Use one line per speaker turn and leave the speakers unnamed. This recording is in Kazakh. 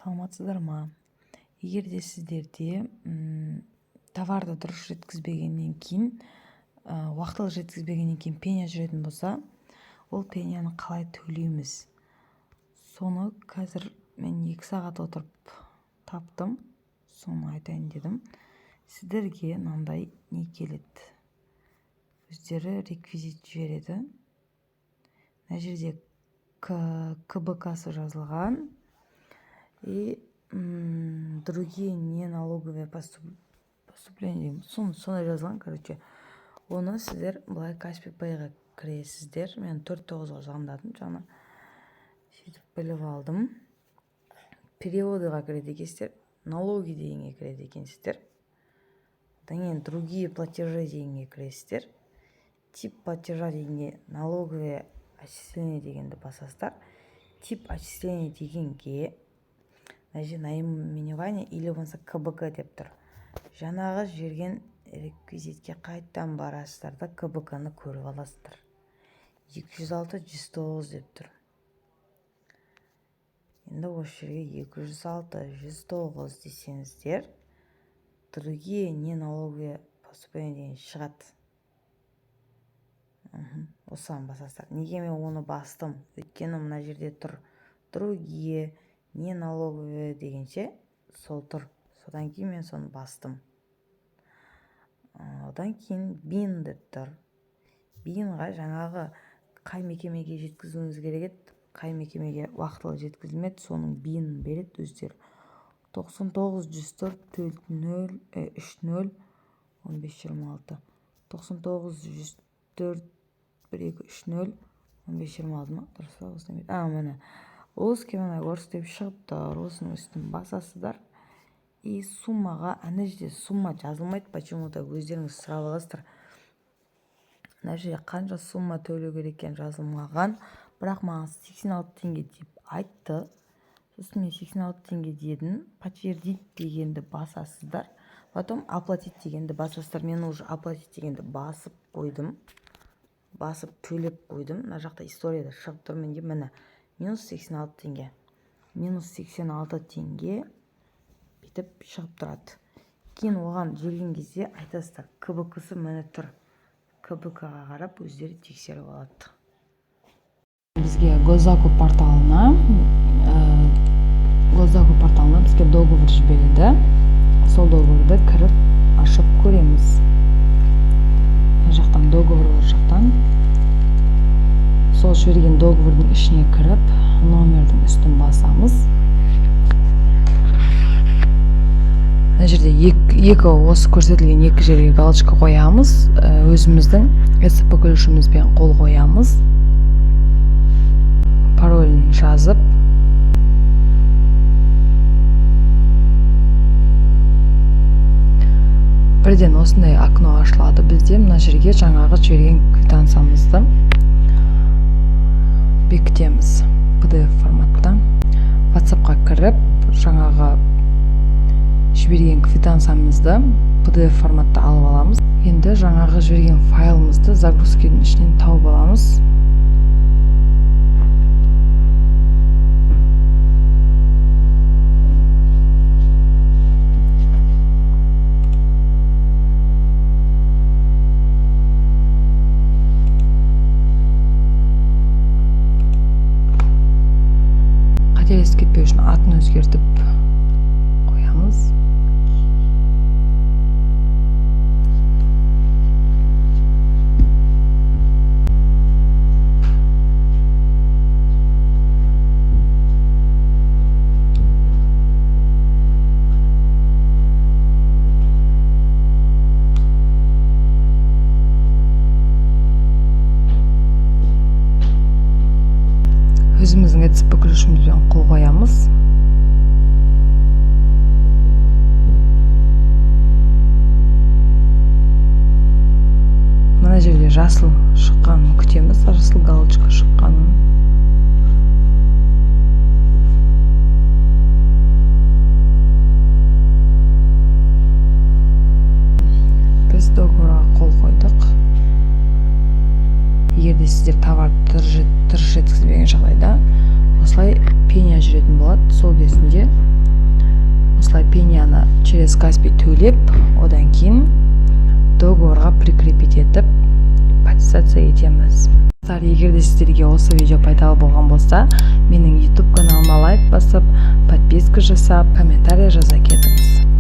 Саламатсыздар ма? Егер де сіздерде товарды дұрыс жеткізбегеннен кейін, уақытылы жеткізбегеннен кейін пеня жүретін болса, ол пеняны қалай төлейміз? Соны қазір мен 2 сағат отырып таптым, соны айтайын дедім. Сіздерге мынандай не келеді, өздері реквизит жібереді. Мына жерде КБКсы жазылған и другие неналоговые поступления, сондай жазылған. Короче, оны сіздер былай Каспи Пейға кіресіздер. Мен 8:55-ға звондадым жаңа, сөйтіп біліп алдым. Переводыға кіреді екенсіздер, налоги дегенге кіреді екенсіздер, одан кейін другие платежи дегенге кіресіздер, тип платежа дегенге налоговое отчисление дегенді басасыздар. Тип отчисления дегенге мына жерде наименование или болмаса КБК деп тұр. Жаңағы жіберген реквизитке қайтадан барасыздар да, КБК ны көріп аласыздар. 206 109 деп тұр. Енді осы жерге 206 109 десеңіздер, другие неналоговые поступления деген шығады. Осыған басасыздар. Неге мен оны бастым? Өйткені мына жерде тұр, другие неналоговые дегенше сол тұр. Содан кейін мен соны бастым. Одан кейін БИН деп тұр. БИНға жаңағы қай мекемеге жеткізуіңіз керек еді, қай мекемеге уақытылы жеткізілмеді, соның БИНін береді өздері. 99 104 4 0 3 0 15 26, 99 104 1 2 3 0 15 26 ма? Дұрыс па осыны? А, міне, Усть-Каменогорск деп шығып тұр. Осының үстін басасыздар и суммаға, ана жерде сумма жазылмайды почему то, өздеріңіз сұрап аласыздар. Мына жерде қанша сумма төлеу керек екені жазылмаған, бірақ маған 86 теңге деп айтты. Сосын мен 86 теңге дедім. Подтвердить дегенді басасыздар, потом оплатить дегенді басасыздар. Мен уже оплатить дегенді басып қойдым, басып төлеп қойдым. Мына жақта историяда шығып тұр менде, міне, минус 86 теңге, минус 86 теңге бүйтіп шығып тұрады. Кейін оған жіберген кезде айтасыздар, КБКсы міне тұр. КБК-ға қарап өздері тексеріп алады.
Бізге госзакуп порталына бізге договор жібереді. Сол договорды кіріп ашып көреміз. Мына жақтан, договорлар жақтан, сол жіберген договордың ішіне кіріп, номердің үстін басамыз. Мына жерде екі осы көрсетілген екі жерге галочка қоямыз, өзіміздің ЭЦП ключімізбен қол қоямыз, паролін жазып. Бірден осындай окно ашылады бізде. Мына жерге жаңағы жіберген квитанциямызды бекітеміз PDF форматта. WhatsAppқа кіріп, жаңағы жіберген квитанциямызды PDF форматта алып аламыз. Енді жаңағы жіберген файлымызды загрузкидің ішінен тауып аламыз. Қателесіп кетпеу үшін атын өзгертіп қоямыз. Өзіміздің ЭЦП ключімізбен қол қоямыз. Мына жерде жасыл шыққанын күтеміз, жасыл галочка шыққанын. Біз договорға қол қойдық. Егер де сіздер товар дұрыс жеткізбеген жағдайда, осылай пеня. жүретін болады. Сол кезінде осылай пеняны через Каспи төлеп, одан кейін договорға прикрепить етіп, подписаться етеміз. Достар, егер де сіздерге осы видео пайдалы болған болса, менің YouTube каналыма лайк басып, подписка жасап, комментарий жаза кетіңіз.